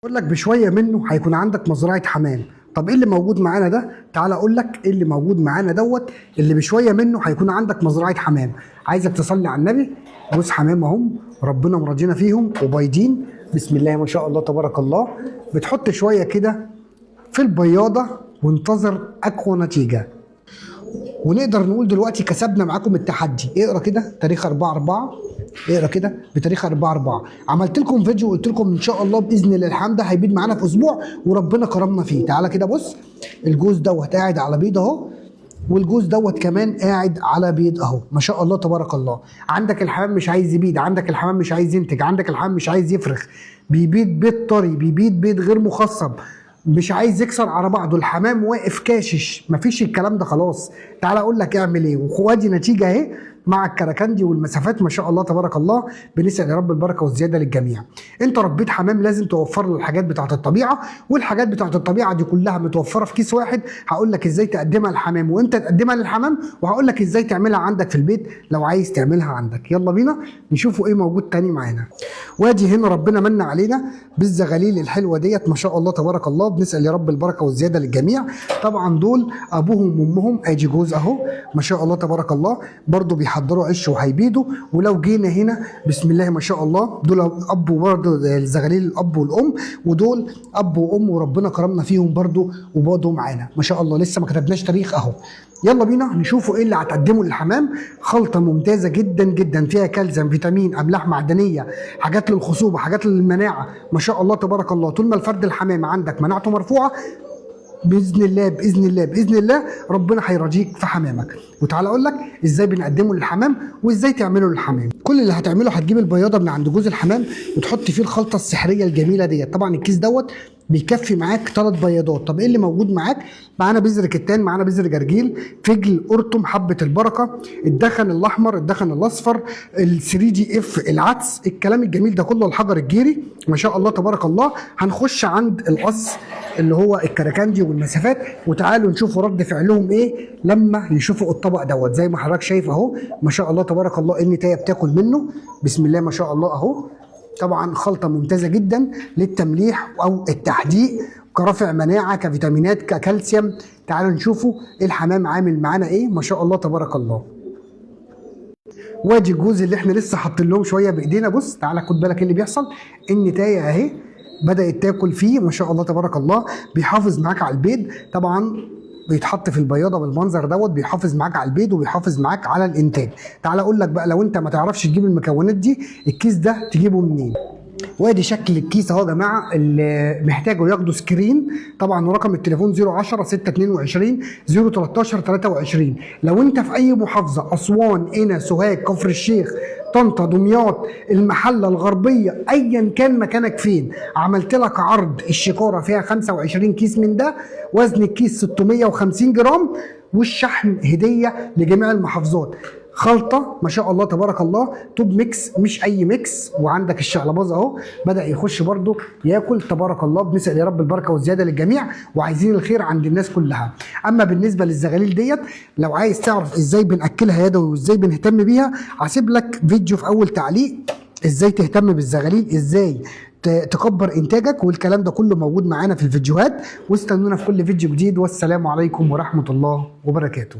اقول لك بشوية منه هيكون عندك مزرعة حمام. طب ايه اللي موجود معانا ده؟ تعال اقول لك ايه اللي موجود معانا دوت اللي بشوية منه هيكون عندك مزرعة حمام. عايزك تصلي على النبي. جوز حمام اهم ربنا مرضينا فيهم وبايدين، بسم الله ما شاء الله تبارك الله. بتحط شوية كده في البياضه وانتظر اقوى نتيجة. ونقدر نقول دلوقتي كسبنا معاكم التحدي. اقرا كده تاريخ 4/4، اقرا كده بتاريخ 4/4. عملت لكم فيديو وقلت لكم ان شاء الله باذن الله الحمد ده هيبيض معانا في اسبوع، وربنا كرمنا فيه. تعالى كده بص، الجوز دوت قاعد على بيض اهو، والجوز دوت كمان قاعد على بيض اهو، ما شاء الله تبارك الله. عندك الحمام مش عايز يبيض، عندك الحمام مش عايز ينتج، عندك الحمام مش عايز يفرخ، بيبيض بيض طري، بيبيض بيض غير مخصب، مش عايز يكسر على بعضه، الحمام واقف كاشش، مفيش الكلام ده خلاص. تعال اقول لك اعمل ايه، وادي نتيجة اهي مع الكركندي والمسافات ما شاء الله تبارك الله. بنسال يا رب البركة والزيادة للجميع. انت ربيت حمام لازم توفر له الحاجات بتاعه الطبيعة، والحاجات بتاعه الطبيعة دي كلها متوفرة في كيس واحد. هقول لك ازاي تقدمها للحمام وامتى تقدمها للحمام، وهقول لك ازاي تعملها عندك في البيت لو عايز تعملها عندك. يلا بينا نشوفوا ايه موجود تاني معانا. وادي هنا ربنا من علينا بالزغاليل الحلوة ديت ما شاء الله تبارك الله. بنسال يا رب البركة والزيادة للجميع. طبعا دول ابوهم وامهم، ادي جوز اهو ما شاء الله تبارك الله، برضو بيحضروا عش وهيبيضوا. ولو جينا هنا بسم الله ما شاء الله، دول اب وبرضو الزغاليل الاب والام، ودول اب وام وربنا كرمنا فيهم برضو وبرضو معانا ما شاء الله. لسه ما كتبناش تاريخ اهو. يلا بينا نشوفوا ايه اللي هتقدمه للحمام. خلطه ممتازة جدا جدا، فيها كالسيوم، فيتامين، املاح معدنية، حاجات للخصوبه، حاجات للمناعه، ما شاء الله تبارك الله. طول ما الفرد الحمام عندك مناعته مرفوعة باذن الله باذن الله باذن الله ربنا هيراضيك في حمامك. وتعالى اقول لك ازاي بنقدمه للحمام وازاي تعمله للحمام. كل اللي هتعمله هتجيب البياضه من عند جوز الحمام وتحط فيه الخلطة السحريه الجميلة ديت. طبعا الكيس دوت بيكفي معاك 3 بياضات. طب ايه اللي موجود معاك؟ معانا بذر كتان، معانا بذر جرجيل، فجل، قرطم، حبه البركة، الدخن الاحمر، الدخن الاصفر، ال 3 دي اف، العدس، الكلام الجميل ده كله، الحجر الجيري ما شاء الله تبارك الله. هنخش عند القص اللي هو الكركندي والمسافات، وتعالوا نشوفوا رد فعلهم ايه لما يشوفوا الطبق دوت. زي ما حضرتك شايف اهو ما شاء الله تبارك الله، النتايه بتاكل منه بسم الله ما شاء الله اهو. طبعا خلطه ممتازة جدا للتمليح او التحديق، كرافع مناعة، كفيتامينات، ككالسيوم. تعالوا نشوفوا الحمام عامل معانا ايه ما شاء الله تبارك الله. وادي الجوز اللي احنا لسه حاطين لهم شوية بايدينا. بص تعالى خد بالك ايه اللي بيحصل. النتايه اهي بدات تاكل فيه ما شاء الله تبارك الله. بيحافظ معاك على البيض، طبعا بيتحط في البياضه بالمنظر دوت، بيحافظ معاك على البيض وبيحافظ معاك على الانتاج. تعال اقول لك بقى لو انت ما تعرفش تجيب المكونات دي، الكيس ده تجيبه منين؟ وادي شكل الكيس اهو يا جماعة، اللي محتاجه ياخده screen. طبعا رقم التليفون 010 622 013 23. لو انت في اي محافظة، اسوان، قنا، سوهاج، كفر الشيخ، طنطا، دمياط، المحلة، الغربية، ايا كان مكانك فين، عملت لك عرض الشكاره فيها 25 كيس من ده، وزن الكيس 650 جرام، والشحن هديه لجميع المحافظات. خلطه ما شاء الله تبارك الله، top mix مش اي mix. وعندك الشعلباز اهو بدا يخش برده ياكل تبارك الله. بنسال يا رب البركة والزيادة للجميع، وعايزين الخير عند الناس كلها. اما بالنسبة للزغاليل ديت، لو عايز تعرف ازاي بناكلها يدوي وازاي بنهتم بيها، هسيب لك فيديو في اول تعليق ازاي تهتم بالزغاليل، ازاي تكبر انتاجك، والكلام ده كله موجود معانا في الفيديوهات. واستنونا في كل فيديو جديد، والسلام عليكم ورحمة الله وبركاته.